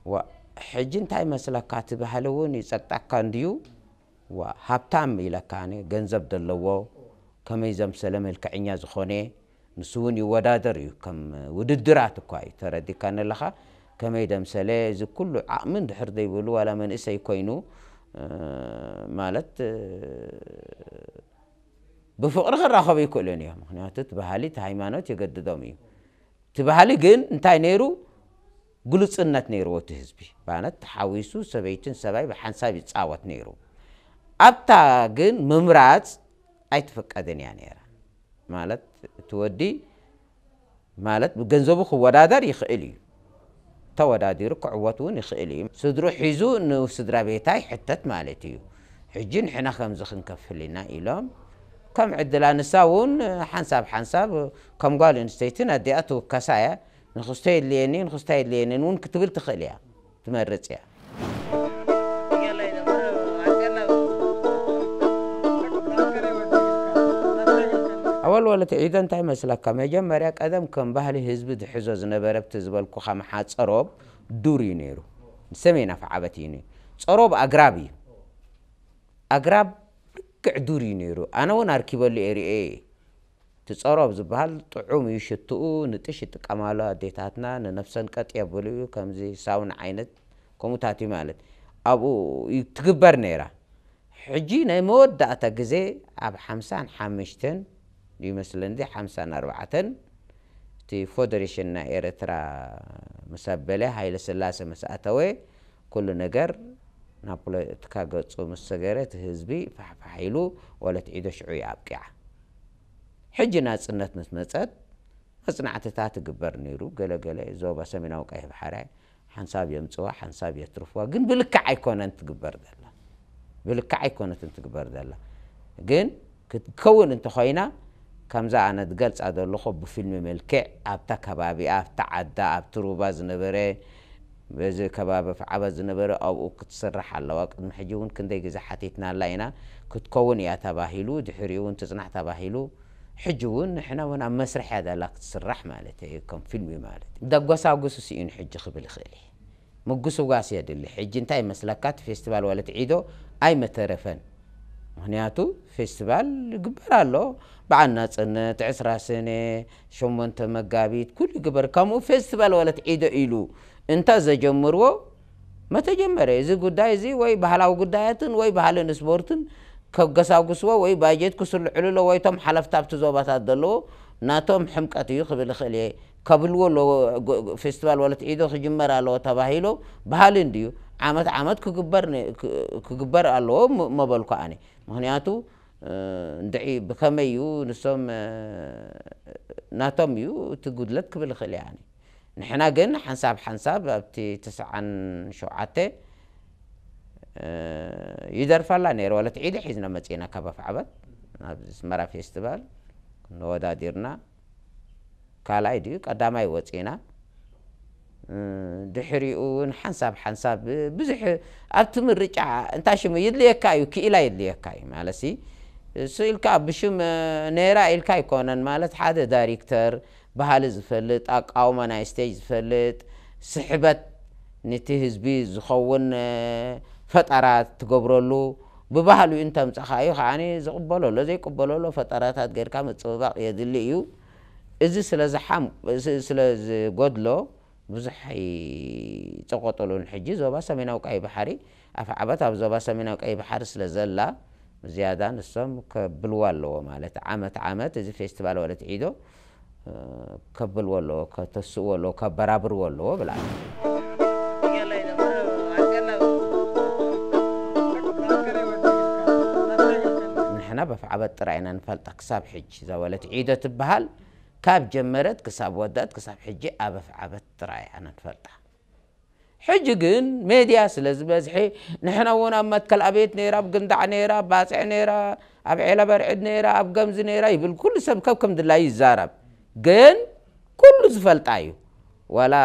ዋ፣ ሕጂ እንታይ መስለካ? እቲ ባህሊ እውን ይጸቅጣካ እንድዩ። ዋ፣ ሃብታም ኢለካ፣ ኣነ ገንዘብ ዘለዎ፣ ከመይ ዘምሰለ መልክዐኛ ዝኾነ፣ ንሱ እውን ይወዳደር እዩ። ከም ውድድራት እኳ እዩ፣ ተረዲካኒ ኣለኻ። ከመይ ደምሰለ፣ እዚ ኩሉ ዓቕሚ እንድሕር ዘይብሉ፣ ዋላ መንእሰይ ኮይኑ፣ እ፣ ማለት፣ እ፣ ብፍቕሪ ክራኸቡ ይክእሉን እዮም። ምኽንያቱ እቲ ባህሊ፣ እቲ ሃይማኖት የገድዶም እዩ። እቲ ባህሊ ግን እንታይ ነይሩ? ግሉጽነት ነይርዎ እቲ ህዝቢ። ማለት ተሓዊሱ ሰበይትን ሰባይ ብሓንሳብ ይጻወት ነይሩ። ኣብታ ግን ምምራጽ ኣይትፍቀድን እያ ነይራ። ማለት እቲ ወዲ ማለት ብገንዘቡ ክወዳደር ይኽእል እዩ። ተወዳዲሩ ክዕወት እውን ይኽእል እዩ። ስድሩ ሒዙ ንስድራ ቤታ ይሕተት ማለት እዩ። ሕጂ ንሕና ከምዚ ክንከፍል ኢና ኢሎም፣ ከም ዕድላ ንሳ እውን ሓንሳብ ሓንሳብ ከም ጓል ኣንስተይትን ኣዲኣ ትውከሳ እያ። ንኽስቶ የድልየኒ፣ ንኽስታ የድልየንን እውን ክትብል ትኽእል እያ፣ ትመርጽ እያ። ኣወልወለት ዒደ እንታይ መስለካ? መጀመርያ ቀደም ከም ባህሊ ህዝቢ ዝሕዞ ዝነበረ ብቲ ዝበልኩኻ መሓጸሮብ ዱር እዩ ነይሩ። ሰሜን ኣፍዓበት እዩ ነይሩ። ጸሮብ ኣግራብ እዩ። ኣግራብ ልክዕ ዱር እዩ ነይሩ። ኣነ እውን ኣርኪበሉ እየ፣ ርእየ እየ። እቲ ጸሮብ ዝበሃል ጥዑም እዩ ሽትኡ፣ ንጥሽ ይጥቀማሉ ኣዴታትና፣ ንነፍሰን ቀጥ የብሉ እዩ፣ ከምዚ ሳውን ዓይነት ከምኡታት እዩ ማለት። ኣብኡ እዩ ትግበር ነይራ። ሕጂ ናይ መወዳእታ ግዜ ኣብ ሓምሳን ሓሙሽተን ይመስለኒ፣ ሓምሳን ኣርባዕተን እቲ ፌደሬሽን ናይ ኤርትራ ምስ ኣበለ፣ ሃይለ ስላሴ ምስ ኣተወ፣ ኩሉ ነገር ናብ ፖለቲካ ገጹ ምስ ሰገረ፣ እቲ ህዝቢ ፋሕፋሕ ኢሉ፣ ወለት ዒዶ ሽዑ እዩ ኣብቂዓ። ሕጂ ናጽነት ምስ መጸት፣ መጽናዕትታት ይግበር ነይሩ። ገለ ገለ ዞባ ሰሜናዊ ቀይሕ ባሕሪ ሓንሳብ የምጽዋ፣ ሓንሳብ የትርፍዋ፣ ግን ብልክዕ ኣይኮነን ትግበር ዘላ። ብልክዕ ኣይኮነትን ትግበር ዘላ። ግን ክትከውን እንተኾይና፣ ከምዛ ኣነ ዝገልጻ ዘለኹ ብፊልሚ መልክዕ ኣብታ ከባቢኣ፣ ኣብታ ዓዳ፣ ኣብቲ ሩባ ዝነበረ፣ በዚ ከባቢ ፍዓበት ዝነበረ ኣብኡ ክትስራሕ ኣለዋ። ቅድሚ ሕጂ እውን ክንደይ ግዜ ሓቲትናላ ኢና። ክትከውን እያ ተባሂሉ፣ ድሕሪኡ እውን ትጽናሕ ተባሂሉ። ሕጂ እውን ንሕና እውን ኣብ መስርሕ እያ ዘላ ክትስራሕ ማለት እዩ፣ ከም ፊልሚ ማለት እዩ። ደጎሳጉሱ ስኢኑ ሕጂ ክብል ይኽእል እየ። ምጉስጓስ የድሊ። ሕጂ እንታይ ይመስለካ? እቲ ፌስቲቫል ወለት ዒዶ ኣይመተረፈን። ምኽንያቱ ፌስቲቫል ይግበር ኣሎ። በዓል ናጽነት፣ ዕስራ ሰነ፣ ሸሞንተ መጋቢት፣ ኩሉ ይግበር። ከምኡ ፌስቲቫል ወለት ዒዶ ኢሉ እንተ ዘጀምርዎ፣ መተጀመረ እዚ ጉዳይ እዚ ወይ ባህላዊ ጉዳያትን ወይ ባህልን ስፖርትን ከገሳጉስዎ ወይ ባጀት ክስልዕሉ ኣሎ ወይ እቶም ሓለፍቲ ኣብቲ ዞባታት ዘለዎ ናቶም ሕምቀት እዩ ክብል ይኽእል እየ። ከብልዎ ኣለዎ፣ ጎ-፣ ጎ-፣ ፌስቲቫል ወለት ዒዶ ክጅመር ኣለዎ ተባሂሉ ባህሊ እንድዩ። ዓመት ዓመት ክግበር ነ-፣ ክ-፣ ክግበር ኣለዎ ም-፣ መበልኩ ኣነ። ምኽንያቱ፣ እ፣ እንድዒ ብኸመይ እዩ ንሶም፣ እ፣ ናቶም እዩ እቲ ጉድለት ክብል ይኽእል እየ ኣነ። ንሕና ግን ሓንሳብ ሓንሳብ ኣብቲ ተስዓን ሸውዓተ፣ እ፣ ይደርፋላ ነይሩ። ወለት ዒደ ሒዝና መጺእና ካብ ኣፍዓበት ናብ ኣስመራ ፌስቲቫል ክንወዳዲርና። ካልኣይ ድዩ ቀዳማይ ወጺእና። ድሕሪኡ እውን ሓንሳብ ሓንሳብ ብዙሕ ኣብቲ ምርጫ እንታይ ሽሙ ይድልየካ እዩ፣ ክኢላ ይድልየካ እዩ ማለት ሲ እሱ ኢልካ ብሽም ነይራ ኢልካ ኣይኮነን ማለት ሓደ ዳይሬክተር ባህሊ ዝፈልጥ ኣቃውማ ናይ ስቴጅ ዝፈልጥ ስሕበት ነቲ ህዝቢ ዝኸውን ፈጠራ ትገብረሉ ብባህሉ እንተምፀኻዩ ከዓ ዝቕበሎ ኣሎ ዘይቅበሎ ኣሎ ፈጠራታት ገይርካ ምፅብባቕ የድሊ እዩ። እዚ ስለ ዝሓም ስለ ዝጎድሎ ብዙሕ ኣይፀቆጠሉን። ሕጂ ዞባ ሰሜናዊ ቀይ ባሕሪ ኣፍዓበት ኣብ ዞባ ሰሜናዊ ቀይ ባሕሪ ስለ ዘላ ዝያዳ ንሶም ከብልዋ ኣለዎ ማለት ዓመት ዓመት እዚ ፌስቲቫል ወለት ዒዶ ከብልዎ ኣለዎ፣ ከተስእዎ ኣለዎ፣ ከበራብርዎ ኣለዎ ብላ። ንሕና በፍዓበት ጥራይ ኢና ንፈልጣ ክሳብ ሕጂ እዛ ወለት ዒዶ ትበሃል ካብ ጀመረት ክሳብ ወዳት ክሳብ ሕጂ ኣብ ኣፍዓበት ጥራይ ኢና ንፈልጣ። ሕጂ ግን ሜድያ ስለ ዝበዝሐ ንሕና እውን ኣብ መትከል ኣቤት ነይራ፣ ኣብ ግንዳዕ ነይራ፣ ኣብ ባፅዕ ነይራ፣ ኣብ ዔለ በርዕድ ነይራ፣ ኣብ ገምዚ ነይራ ይብል ኩሉ ሰብ ከብ ከም ድላዩ ይዛረብ። ግን ኩሉ ዝፈልጣ እዩ። ዋላ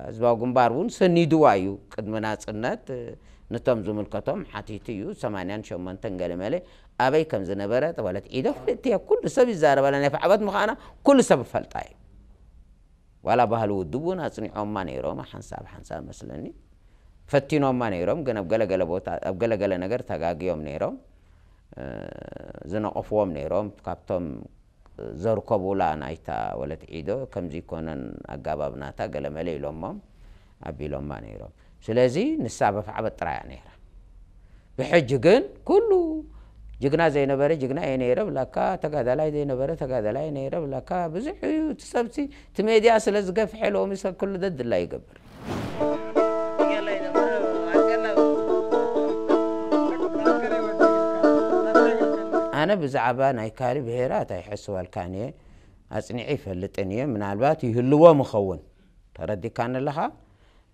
ህዝባዊ ግንባር እውን ሰኒድዋ እዩ ቅድሚ ናፅነት ነቶም ዝምልከቶም ሓቲቱ እዩ ሰማንያን ሸሞንተን ገለመለ ኣበይ ከም ዝነበረ ተባለት ዒደ ፍልጥቲ ኩሉ ሰብ ይዛረባላ ናይ ፍዓበት ምዃና ኩሉ ሰብ ይፈልጣ እዩ። ዋላ ባህሊ ውድብ እውን ኣፅኒዖማ ነይሮም ሓንሳብ ሓንሳብ መስለኒ ፈቲኖማ ነይሮም ግን ኣብ ገለገለ ቦታ ኣብ ገለገለ ነገር ተጋግዮም ነይሮም ዝነቐፍዎም ነይሮም ካብቶም ዘርከቡላ ናይታ ወለት ዒዶ ከምዚ ይኮነን ኣጋባብ ናታ ገለመለ ኢሎሞም ኣቢሎማ ነይሮም ስለዚ ንሳ በፍዓበት ጥራያ ነይራ ብሕጂ ግን ኩሉ ጅግና ዘይነበረ ጅግና እየ ነይረ ብላካ ተጋዳላይ ዘይነበረ ተጋዳላይ እየ ነይረ ብላካ ብዙሕ እዩ እቲ ሰብሲ እቲ ሜድያ ስለ ዝገፍሐ ሎሚ ሰብ ኩሉ ደድላ ይገብር ኣነ ብዛዕባ ናይ ካሊ ብሄራት ኣይሐስበልካን እየ ኣፅኒዐ ይፈልጥን እየ ምናልባት ይህልዎም ይኸውን ተረዲካኒ ኣለኻ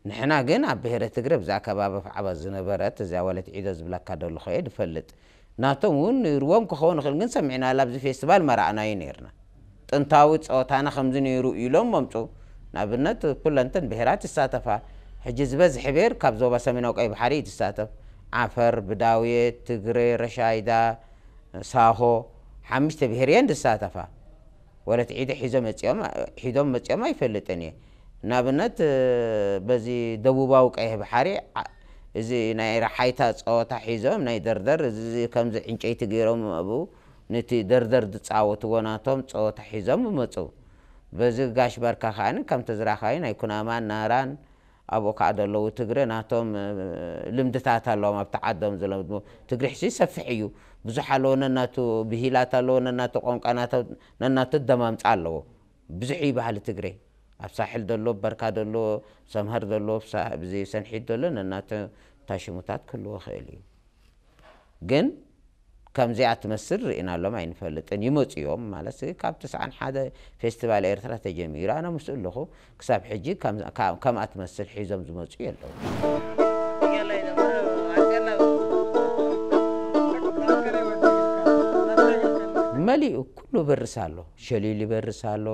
ንሕና ግን ኣብ ብሄረ ትግረ ብዛ ከባቢ ኣፍዓባ ዝነበረት እዚኣ ወለት ዒዶ ዝብለካ ደለኹ እየ ዝፈልጥ። ናቶም እውን ነይርዎም ክኸውን ይኽእል ግን ሰሚዕናላ ኣብዚ ፌስቲቫል መራእናዩ ነይርና። ጥንታዊ ፀወታና ከምዚ ነይሩ ኢሎም መምፁ። ንኣብነት ኩለንተን ብሄራት ይሳተፋ። ሕጂ ዝበዝሐ ብሄር ካብ ዞባ ሰሜናዊ ቀይ ባሕሪ እዩ ዝሳተፍ። ዓፈር፣ ብዳውየ፣ ትግረ፣ ረሻይዳ፣ ሳሆ ሓሙሽተ ብሄር እየን ዝሳተፋ። ወለት ዒደ ሒዞም መፂኦም ሒዶም መፂኦም ኣይፈልጥን እየ ንኣብነት በዚ ደቡባዊ ቀይሕ ባሕሪ እዚ ናይ ረሓይታ ፀወታ ሒዞም ናይ ደርደር እዚ ከምዚ ዕንጨይቲ ገይሮም ኣብኡ ነቲ ደርደር ዝፃወትዎ ናቶም ፀወታ ሒዞም መፁ በዚ ጋሽ ባርካ ከዓኒ ከምቲ ዝራኻዩ ናይ ኩናማን ናራን ኣብኡ ከዓ ዘለዉ ትግረ ናቶም ልምድታት ኣለዎም ኣብቲ ዓዶም ዝለምድዎ ትግርሕሲ ሰፍሕ እዩ ብዙሕ ኣለዎ ነናቱ ብሂላት ኣለዎ ነናቱ ቋንቋ ነናቱ ኣደማምፃ ኣለዎ ብዙሕ እዩ ባህሊ ትግረ ኣብ ሳሕል ዘሎ በርካ ዘሎ ሰምሃር ዘሎ ብዚ ሰንሒት ዘሎ ነናቱ ታሽሙታት ክህልዎ ክእል እዩ ግን ከምዚኣ ትመስል ርኢናሎም ኣይንፈልጥን ይመፁ እዮም ማለት ካብ ትስዓን ሓደ ፌስቲቫል ኤርትራ ተጀሚሩ ኣነ ምስኡ ኣለኹ ክሳብ ሕጂ ከምኣ ትመስል ሒዞም ዝመፁ የለው መሊኡ ኩሉ በርስ ኣሎ ሸሊል ይበርስ ኣሎ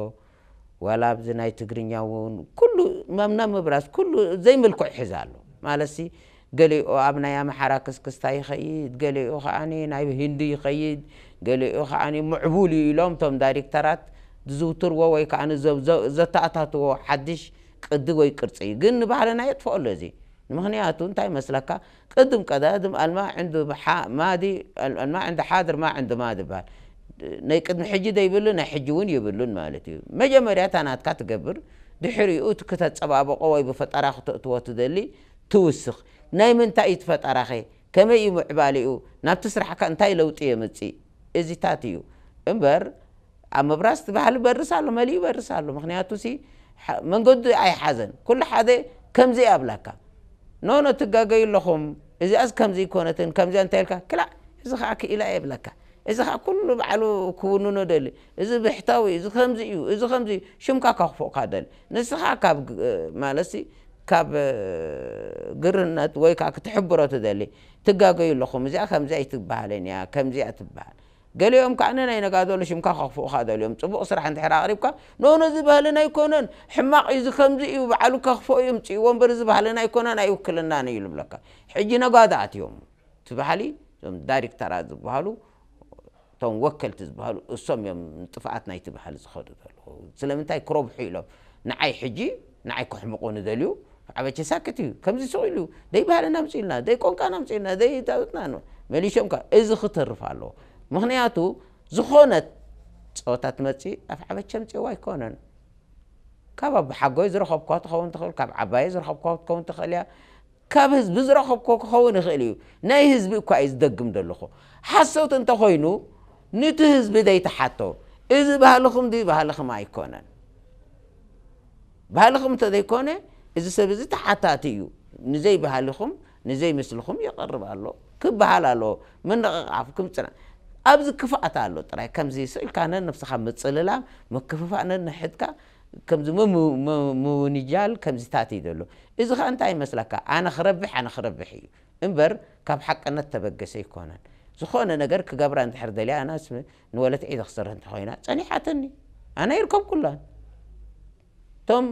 ዋላ ኣብዚ ናይ ትግርኛ እውን ኩሉ መምና ምብራስ ኩሉ ዘይምልኩዕ ሒዛ ኣሎ ማለትሲ ገሊኡ ኣብ ናይ ኣምሓራ ክስክስታ ይኸይድ ገሊኡ ከዓ ናይ ህንዲ ይኸይድ ገሊኡ ከዓ ምዕቡል እዩ ኢሎም እቶም ዳይሬክተራት ዝዝውትርዎ ወይ ከዓ ዘተኣታትዎ ሓድሽ ቅዲ ወይ ቅርፂ እዩ ግን ንባህልና የጥፍኦ ኣሎ እዚ ንምክንያቱ እንታይ መስለካ ቅድም ቀዳድም ኣልማ ዕንዱ ማዲ ኣልማ ዕንዱ ሓድር ማ ዕንዱ ማ ይባሃል ናይ ቅድሚ ሕጂ ዘይብሉ ናይ ሕጂ እውን ይብሉን ማለት እዩ መጀመርያ እታ ናትካ ትገብር ድሕሪኡ እቲ ክተፀባበቆ ወይ ብፈጠራ ክተእትዎ ትደሊ ትውስኽ ናይ ምንታይ እዩ ትፈጠራኸ ከመይ እዩ ምዕባሊኡ ናብቲ ስራሕካ እንታይ ለውጢ የምፅእ እዚታት እዩ እምበር ኣብ ምብራስ እቲ ባህሊ በርስ ኣሎ መሊኡ በርስ ኣሎ ምክንያቱ ሲ መንገዱ ኣይሓዘን ኩሉ ሓደ ከምዚ ኣብላካ ኖኖ ትጋገዩ ኣለኹም እዚኣስ ከምዚ ይኮነትን ከምዚኣ እንታይ ኢልካ ክላእ እዚ ከዓ ክኢላ የብለካ እዚ ከዓ ኩሉ ባዕሉ ክውንኖ ደሊ እዚ ብሕታዊ እዚ ከምዚ እዩ እዚ ከምዚ ሽምካ ከኽፎእካ ደሊ ንስኻ ካብ ማለትሲ ካብ ግርነት ወይ ከዓ ክትሕብሮ ትደሊ ትጋገዩ ኣለኹም እዚኣ ከምዚኣ ይትበሃለን እያ ከምዚኣ ትበሃል ገሊኦም ከዓ ናይ ነጋዶ ሽምካ ከኽፍኡኻ ደልዮም። ጽቡቕ ስራሕ እንድሕር ኣቕሪብካ፣ ኖኖ፣ እዚ ባህልና ኣይኮነን፣ ሕማቕ እዩ፣ እዚ ከምዚ እዩ፣ ባዕሉ ከኽፍኦ እዩ ምጽእዎ እምበር፣ እዚ ባህልና ኣይኮነን፣ ኣይውክልናን እዩ ይብለካ። ሕጂ ነጋዶ ኣትዮም። እቲ ባህሊ፣ እዞም ዳይሬክተራት ዝበሃሉ፣ እቶም ወከልቲ ዝበሃሉ፣ እሶም እዮም ንጥፍኣት ናይቲ ባህሊ ዝኸዱ ዘለዉ። ስለምንታይ ክረብሑ ኢሎም? ንዓይ ሕጂ፣ ንዓይ ከሕምቑ ንደልዩ፣ ዓበቸ ሳክት እዩ። ከምዚ ስቕ ኢሉ፣ ደይ ባህልና ኣምጽእልና፣ ደይ ቆንቃና ኣምጽእልና፣ ደይ ዳውትና ነው። መሊሾም ከ፣ እዚ ክተርፍ ኣለዎ። ምኽንያቱ፣ ዝኾነት ጸወታ ትመጽእ፣ ኣፍ ዓበቸ ኣምጽእዋ ኣይኮነን። ካብ ኣቦሓጎይ ዝረኸብኳ ትኸውን ትኽእል፣ ካብ ዓባየ ዝረኸብኳ ትኸውን ትኽእል እያ። ካብ ህዝቢ ዝረኸብኮ ክኸውን ይኽእል እዩ። ናይ ህዝቢ እኳ እዩ ዝደግም ዘለኹ። ሓሶት እንተኾይኑ፣ ንቲ ህዝቢ ዘይተሓቶ፣ እዚ ባህልኹም ድዩ ባህልኹም ኣይኮነን። ባህልኹም እንተዘይኮነ፣ እዚ ሰብ እዚ ተሓታቲ እዩ። ንዘይ ባህልኹም፣ ንዘይ ምስልኹም ይቐርብ ኣሎ። ክበሃል ኣለዎ። ምንቕቓፍ ክምፅና። ኣብዚ ክፍኣት ኣሎ ጥራይ። ከምዚ ስኢልካ ነንብስኻ ምፅልላም፣ ምክፍፋእ ነንሕድካ፣ ከምዚ ምም-፣ ም-፣ ምውንጃል፣ ከምዚታት እዩ ዘሎ። እዚ ኸኣ እንታይ ይመስለካ? ኣነ ክረብሕ፣ ኣነ ክረብሕ እዩ እምበር፣ ካብ ሓቅነት ተበገሰ ኣይኮነን። ዝኾነ ነገር ክገብራ እንድሕር ደልያ፣ ኣናስ ንወለት ዒደ ክሰርሕ እንተኾይና፣ ጸኒሓትኒ። ኣነ ይርከብኩላን። እቶም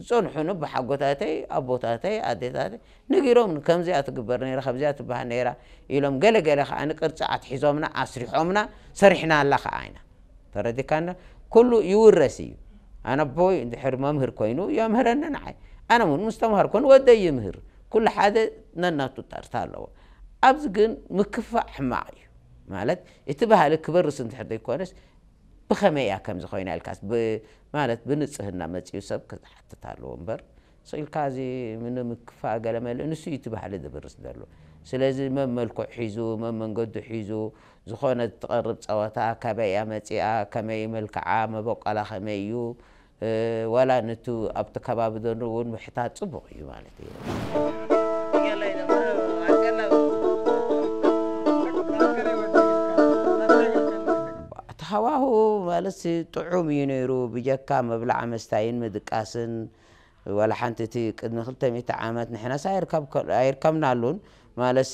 ዝጸንሑኒ ብሓጎታተይ፣ ኣቦታተይ፣ ኣዴታተይ ነጊሮም፣ ከምዚኣ ትግበር ነይራ፣ ከምዚኣ ትበሃል ነይራ ኢሎም፣ ገለ ገለ ኸኣ ንቅርጺ ኣትሒዞምና፣ ኣስሪሖምና፣ ሰሪሕናላ ኸኣ ኢና። ተረዲካና? ኩሉ ይውረስ እዩ። ኣነ ኣቦይ እንድሕር መምህር ኮይኑ የምህረኒ ንዓይ። ኣነ እውን ምስ ተምሃርኩ ንወደይ ይምህር። ኩሉ ሓደ ነናቱ ጠርታ ኣለዎ። ኣብዚ ግን ምክፋእ ሕማቕ እዩ። ማለት እቲ ባህሊ ክበርስ እንድሕር ዘይኮነስ ብኸመይ እያ ከምዚ ኮይና ኢልካስ ብ-፣ ማለት ብንጽህና መጺኡ ሰብ ክትሓትት ኣለዎ እምበር ስቕ ኢልካ እዚ ንምክፋእ ገለ መለ ንሱ እዩ እቲ ባህሊ ዝብርስ ዘሎ። ስለዚ መን መልክዑ ሒዙ፣ መን መንገዱ ሒዙ፣ ዝኾነ ትቐርብ ጸወታ ካበይ እያ መጺኣ፣ ከመይ እዩ መልክዓ፣ መበቆላ ከመይ እዩ፣ እ፣ ዋላ ነቲ ኣብቲ ከባቢ ዘሎ እውን ምሕታት ጽቡቕ እዩ ማለት እዩ። እቲ ሃዋሁ ማለትሲ ጥዑም እዩ ነይሩ፣ ብጀካ መብላዕ መስታይን ምድቃስን ዋላ ሓንቲ እቲ ቅድሚ ክልተ ሚእቲ ዓመት ንሕናስ ኣይርከብ-፣ ኣይርከብናሉን። ማለትሲ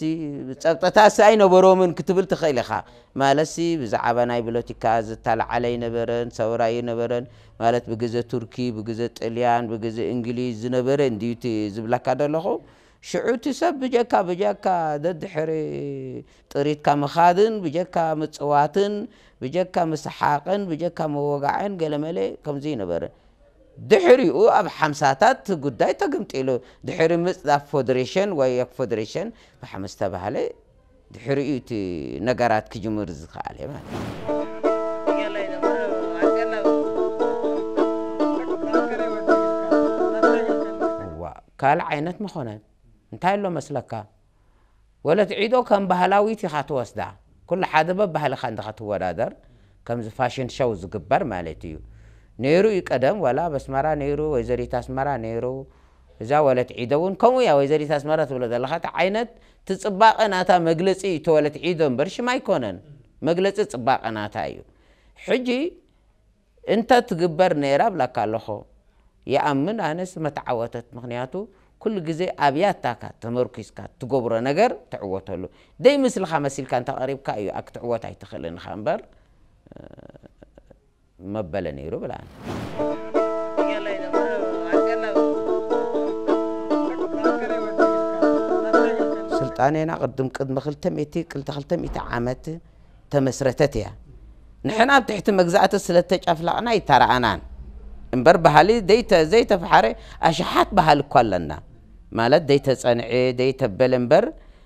ጸቕጥታትሲ ኣይነበሮምን ክትብል ትኽእል ኢኻ። ማለትሲ ብዛዕባ ናይ ፖለቲካ ዝተላዓለ ኣይነበረን፣ ሰውራ ኣይነበረን። ማለት ብግዜ ቱርኪ፣ ብግዜ ጥልያን፣ ብግዜ እንግሊዝ ዝነበረ እንድዩ እቲ ዝብለካ ዘለኹ። ሽዑ እቲ ሰብ ብጀካ፣ ብጀካ ደድሕሪ ጥሪትካ ምኻድን፣ ብጀካ ምጽዋትን፣ ብጀካ ምስሓቕን፣ ብጀካ ምውጋዕን ገለመለ ከምዚ ይነበረ። ድሕሪኡ ኣብ ሓምሳታት እቲ ጉዳይ ተገምጢሉ። ድሕሪ ምጽዳፍ ፎደሬሽን ወይ ኮንፌደሬሽን ብሓም ዝተባህለ ድሕሪኡ እቲ ነገራት ክጅምር ዝኸኣለ ማለት እዩ። እዋ፣ ካልእ ዓይነት መኾነ። እንታይ ኣሎ መስለካ? ወለት ዒዶ ከም ባህላዊት ኢኻ ትወስዳ። ኩሉ ሓደ በባህልኻ እንዲኻ ትወዳደር፣ ከምዚ ፋሽን ሾው ዝግበር ማለት እዩ። ነይሩ እዩ ቀደም፣ ዋላ ኣብ ኣስመራ ነይሩ፣ ወይዘሪት ኣስመራ ነይሩ። እዛ ወለት ዒዶ እውን ከምኡ እያ፣ ወይዘሪት ኣስመራ ትብሎ ዘለኻ፣ እቲ ዓይነት፣ እቲ ጽባቐ ናታ መግለጺ እዩ፣ እቲ ወለት ዒዶ እምበር ሽም ኣይኮነን። መግለጺ ጽባቐ ናታ እዩ። ሕጂ እንተ ትግበር ነይራ እብለካ ኣለኹ። ይኣምን ኣነስ መተዓወተት። ምኽንያቱ ኩሉ ግዜ ኣብ ያታካ ተመርኪስካ ትገብሮ ነገር ትዕወተሉ። ደይ ምስልኻ መሲልካ እንተ ቀሪብካ እዩ፣ ኣክ ትዕወት ኣይትኽእልን ኢኻ እምበር፣ እ፣ መበለ ነይሩ ብላ። ስልጣኔና ቅድም፣ ቅድሚ ክልተ ሚእቲ፣ ክልተ፣ ክልተ ሚእቲ ዓመት ተመስረተት እያ። ንሕና ኣብ ትሕቲ መግዛእቲ ስለ ተጨፍለቕና ኣይተረኣናን እምበር፣ ባህሊ ዘይተ-፣ ዘይተፈሓረ ኣሽሓት ባህሊ እኮ ኣለና። ማለት ዘይተጸንዐ፣ ዘይተበለ እምበር፣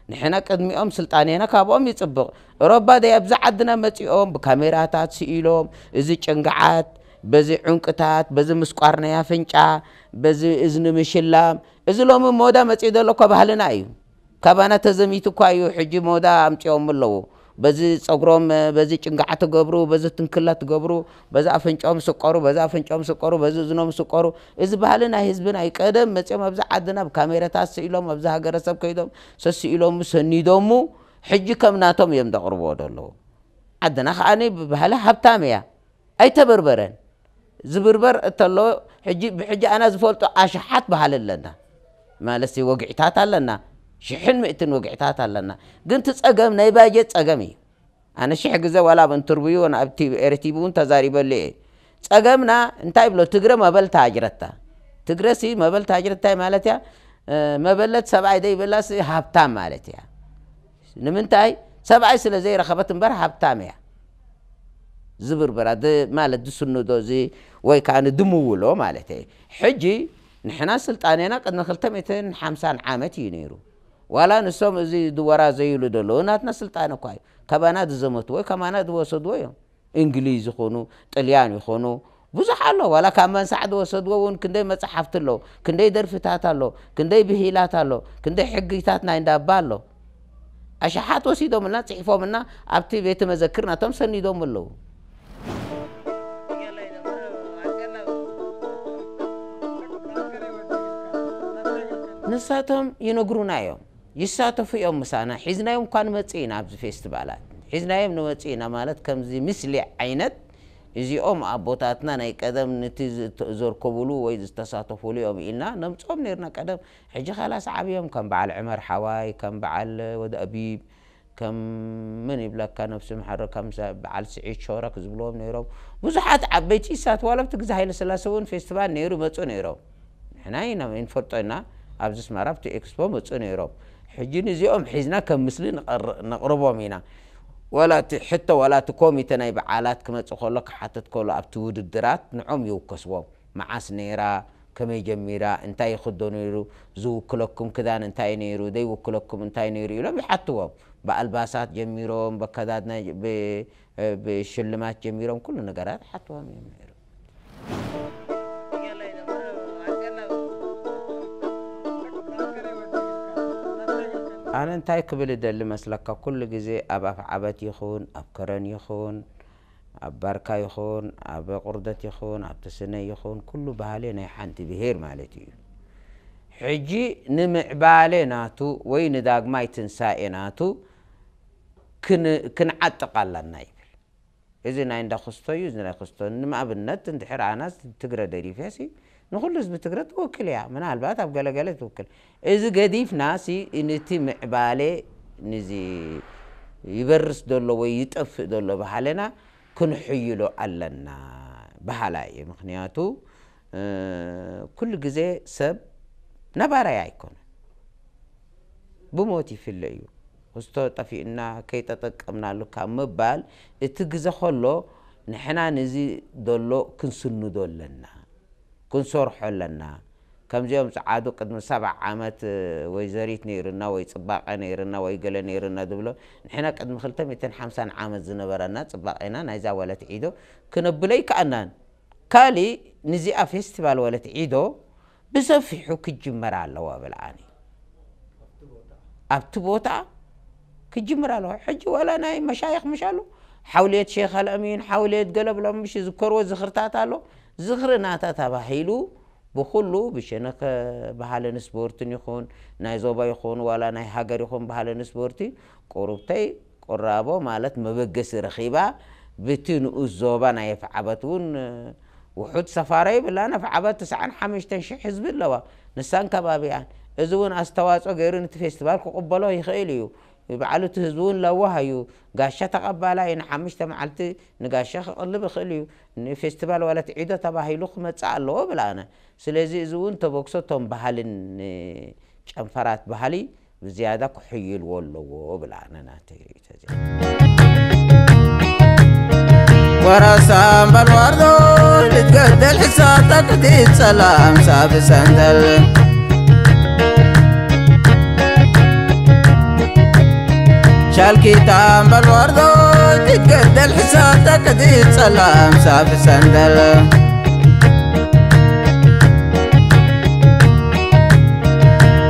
ንሕና ቅድሚኦም ስልጣኔና ካብኦም ይጽብቕ። ኦሮባ ደይ ኣብዚ ዓድና መጺኦም ብካሜራታት ስኢሎም፣ እዚ ጭንግዓት፣ በዚ ዑንቅታት፣ በዚ ምስቋር ናይ ኣፍንጫ፣ በዚ እዝኒ ምሽላም፣ እዚ ሎሚ ሞዳ መጺኡ ዘሎ እኮ ባህልና እዩ። ካባና ተዘሚቱ እኳ እዩ፣ ሕጂ ሞዳ ኣምጺኦም ኣለዉ። በዚ ጸጉሮም፣ በዚ ጭንጋዓ ትገብሩ፣ በዚ ትንክላ ትገብሩ፣ በዚ ኣፍንጫኦም ስቀሩ፣ በዚ ኣፍንጫኦም ስቀሩ፣ በዚ እዝኖም ስቀሩ። እዚ ባህሊ ናይ ህዝብና እዩ። ቀደም መጺኦም ኣብዚ ዓድና ብካሜራታት ስኢሎም፣ ኣብዚ ሃገረሰብ ከይዶም ሰሲኢሎሙ፣ ሰኒዶሙ፣ ሕጂ ከም ናቶም እዮም ዘቕርብዎ ዘለዉ። ዓድና ከኣ ብባህሊ ሃብታም እያ። ኣይተበርበረን። ዝብርበር እተሎ፣ ሕጂ፣ ብሕጂ ኣና ዝፈልጦ ኣሽሓት ባህሊ ኣለና። ማለትሲ ወግዒታት ኣለና። ሽሕን ምእትን ወግዒታት ኣለና። ግን እቲ ጸገም ናይ ባጀት ጸገም እዩ። ኣነ ሽሕ ግዜ ዋላ ኣብ ኢንተርቪው ኣብ ኤርቲቪ እውን ተዛሪበሉ እየ። ጸገምና እንታይ ብሎ ትግረ መበል ተሃጅረታ። ትግረ ሲ መበል ተሃጅረታ ማለት እያ። መበለት ሰብኣይ ዘይብላ ሲ ሃብታም ማለት እያ። ንምንታይ ሰብኣይ ስለ ዘይረኸበት እምበር ሃብታም እያ። ዝብርበራ ማለት ዝስንዶ እዚ ወይ ከዓ ድምውሎ ማለት እዩ። ሕጂ ንሕና ስልጣኔና ቅድሚ ክልተ ሚእትን ሓምሳን ዓመት እዩ ነይሩ። ዋላ ንሶም እዚ ድወራ ዘይሉ ደለዉ ናትና ስልጣን እኳ እዩ። ካባና ዝዘመትዎ ወይ ከማና ዝወሰድዎ እዮም። እንግሊዝ ይኹኑ ጥልያን ይኹኑ ብዙሕ ኣሎ። ዋላ ካብ መንሳዕ ዝወሰድዎ እውን ክንደይ መፅሓፍቲ ኣሎ፣ ክንደይ ደርፍታት ኣሎ፣ ክንደይ ብሂላት ኣሎ፣ ክንደይ ሕግታት ናይ እንዳባ ኣሎ። ኣሽሓት ወሲዶምልና ፅሒፎምልና ኣብቲ ቤተ መዘክር ናቶም ሰኒዶም ኣለዉ። ንሳቶም ይነግሩና እዮም። ይሳተፉ እዮም ምሳና። ሒዝናዮም እኳ ንመጽእ ኢና ኣብዚ ፌስቲቫላት። ሒዝናዮም ንመጽእ ኢና ማለት ከምዚ ምስሊ ዓይነት እዚኦም ኣቦታትና ናይ ቀደም ነቲ ዝተ-፣ ዘርከቡሉ ወይ ዝተሳተፉሉ እዮም ኢልና ነምጽኦም ነርና ቀደም። ሕጂ ኸላስ ዓብዮም ከም በዓል ዕመር ሓዋይ፣ ከም በዓል ወዲ ኣቢብ፣ ከም መን ይብለካ ነብሲ ምሓሮ ከም ሰ-፣ በዓል ስዒድ ሾረክ ዝብልዎም ነይሮም። ብዙሓት ዓበይቲ ይሳተፉ። ዋላ ኣብቲ ግዜ ሃይለ ስላሴ እውን ፌስቲቫል ነይሩ፣ መጹ ነይሮም። ንሕና ኢና ንፈልጦ ኢና፣ ኣብዚ ኣስመራ ኣብቲ ኤክስፖ መጹ ነይሮም። ሕጂ ንዚኦም ሒዝና ከም ምስሊ ንቐር-፣ ነቕርቦም ኢና። ዋላ እቲ ሕቶ፣ ዋላ እቲ ኮሚተ ናይ በዓላት ክመጽእ ከሎ፣ ክሓትት ከሎ፣ ኣብቲ ውድድራት ንዖም ይውከስዎም። መዓስ ነይራ፣ ከመይ ጀሚራ፣ እንታይ ይኽደኑ ነይሩ፣ ዝውክለኩም ክዳን እንታይ ነይሩ፣ ዘይውክለኩም እንታይ ነይሩ ኢሎም ይሓትዎም። ብኣልባሳት ጀሚሮም፣ በከዳድና፣ ብ-፣ ብሽልማት ጀሚሮም፣ ኩሉ ነገራት ይሓትዎም እዮም ነይሩ። ኣነ እንታይ ክብል እደሊ መስለካ፣ ኩሉ ግዜ ኣብ ኣፍዓበት ይኹን፣ ኣብ ከረን ይኹን፣ ኣብ ባርካ ይኹን፣ ኣብ ቁርደት ይኹን፣ ኣብ ተስነይ ይኹን፣ ኩሉ ባህሊ ናይ ሓንቲ ብሄር ማለት እዩ። ሕጂ ንምዕባለ ናቱ ወይ ንዳግማይ ትንሳኤ ናቱ ክን-፣ ክንዓጥቕ ኣለና ይብል። እዚ ናይ እንዳ ክስቶ እዩ፣ እዚ ናይ ክስቶ። ንኣብነት፣ እንድሕር ኣናስ ትግረ ደሪፈ ሲ፣ ንኹሉ ህዝቢ ትግረ ትውክል እያ። ምናልባት ኣብ ገለገለ ትውክል። እዚ ገዲፍና ሲ፣ ንቲ ምዕባለ፣ ንዚ ይበርስ ዘሎ ወይ ይጠፍእ ዘሎ ባህልና ክንሕይሎ ኣለና በሃላይ እየ። ምኽንያቱ፣ እ፣ ኩሉ ግዜ ሰብ ነባራይ ኣይኮነን። ብሞት ይፍለ እዩ። ክስቶ ጠፊእና ከይተጠቀምናሉ ካብ ምባል፣ እቲ ግዜ ከሎ ንሕና ነዚ ዘሎ ክንስንዶ ኣለና፣ ክንሰርሖ ኣለና። ከምዚኦም ጸዓዱ ቅድሚ ሰብዓ ዓመት፣ እ፣ ወይዘሪት ነይርና ወይ ጽባቐ ነይርና ወይ ገለ ነይርና ዝብሎ፣ ንሕና ቅድሚ ክልተ ሚእትን ሓምሳን ዓመት ዝነበረና ጽባቐና ናይዛ ወለት ዒዶ ክነብሎ ኣይከኣልናን። ካሊእ ንዚኣ ፌስቲቫል ወለት ዒዶ ብሰፊሑ ክጅመር ኣለዎ እብል ኣነ። ኣብቲ ቦታ ክጅምር ኣለዎ። ሕጂ ዋላ ናይ መሻይኽ ምሽ ኣሎ፣ ሓውልየት ሼኽ ኣልኣሚን፣ ሓውልየት ገለ ብሎም ምሽ ዝዝከርዎ ዝኽርታት ኣሎ። ዝኽሪ ናታ ተባሂሉ ብኹሉ ብሸነኸ ባህልን ስፖርትን ይኹን፣ ናይ ዞባ ይኹን፣ ዋላ ናይ ሃገር ይኹን ባህልን ስፖርቲ፣ ቁሩብተይ ቁራቦ ማለት መበገሲ ረኺባ፣ ብቲ ንኡስ ዞባ ናይ ኣፍዓበት እውን ውሑድ ሰፋሮ ይብላን፣ ኣፍዓበት ትስዓን ሓሙሽተን ሽሕ ህዝቢ ኣለዋ፣ ንሳን ከባቢኣን። እዚ እውን ኣስተዋጽኦ ገይሩ ነቲ ፌስቲቫል ክቕበሎ ይኽእል እዩ። ባዕሉ እቲ ህዝቢ እውን ለዋህ እዩ። ጋሻ ተቐባላይ እዩ። ንሓሙሽተ መዓልቲ ንጋሻ ክቕልብ ይኽእል እዩ። ንፌስቲቫል ዋለት ዒዶ ተባሂሉ ክመጽእ ኣለዎ እብል ኣነ። ስለዚ እዚ እውን ተበግሶ እቶም ባህልን ጨንፈራት ባህሊ ብዝያዳ ክሕይልዎ ኣለዎ እብል ኣነ ናተይ ርእይቶ እዚ። ወራሳ እምበል ዋርዶ ልትገደል ሕሳታ ቅዲ ጸላም ሳብ ሰንደል ሻልኪታ እምበል ዋርዶ ልትገደል ሕሳታ ቅዲ ጸላም ሳብ ሰንደል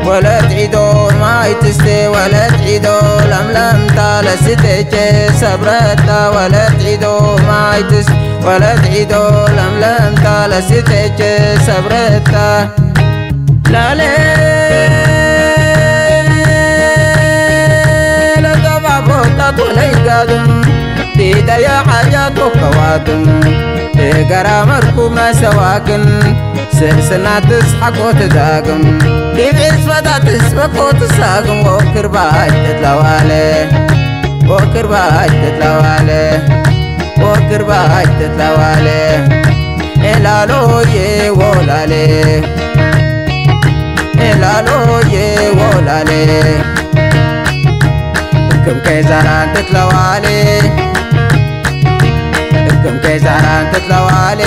ወለት ዒዶ ማይ ትስቴ ወለት ዒዶ ለምለምታ ለሲቴቼ ሰብረታ ወለት ዒዶ ማይ ትስቴ ወለት ዒዶ ለምለምታ ለሲቴቼ ሰብረታ ላሌ ለጠባቦታት ወለይጋዝም ዲደያ ሓጃት ወከዋትም እገራ መርኩብ ናይ ሰዋክን ስርስና ትስሓቆ ትዳግም ዲብ ዕጽፈታ ትስበቆ ትሳግም ወክርባይ ተድላዋለ ወክርባይ ትትላዋለ ወክርባይ ትትላዋለ ኤላሎዬ ወላሌ ኤላሎዬ ወላሌ እክም ከይዛራን ትትለዋሌ እክም ከይዛራን ትትለዋሌ